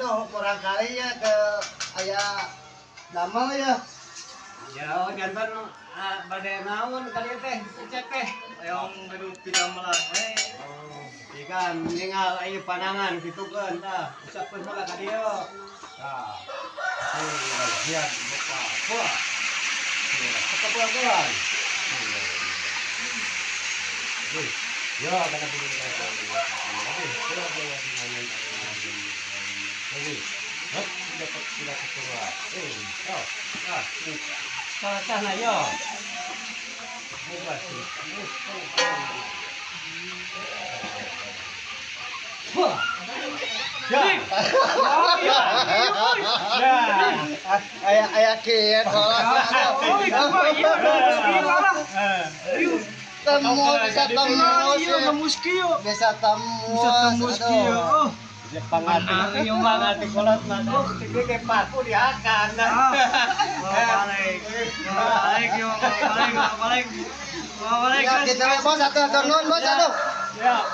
Aduh, kurang kali ya ke aya damel ya. Ya, jantan bade naon kali teh, cek teh. Yang gaduh pidamelan we. Oh, ikan ningal ieu panangan kitu keun tah. Usapkeun heula ka dieu. Tah. Bagian buka. Wah. Kepelan. Ya, kana lagi. Hop, dapat sudah keluar. Eh, oh, ah, salah sana yo. Bebas. Wah. Ya. Ya. Aya aya kieu kolot. Temu bisa tembus. Iya, nembus kieu. Bisa tembus. Bisa tembus kieu. Oh. Pangati yung mga kolot na. Oh, sige kay paku dihakan. Ah. Balik. Balik yo, balik, balik. Balik. Ya, kita bos, atuh, atur nuhun bos, atuh. Ya.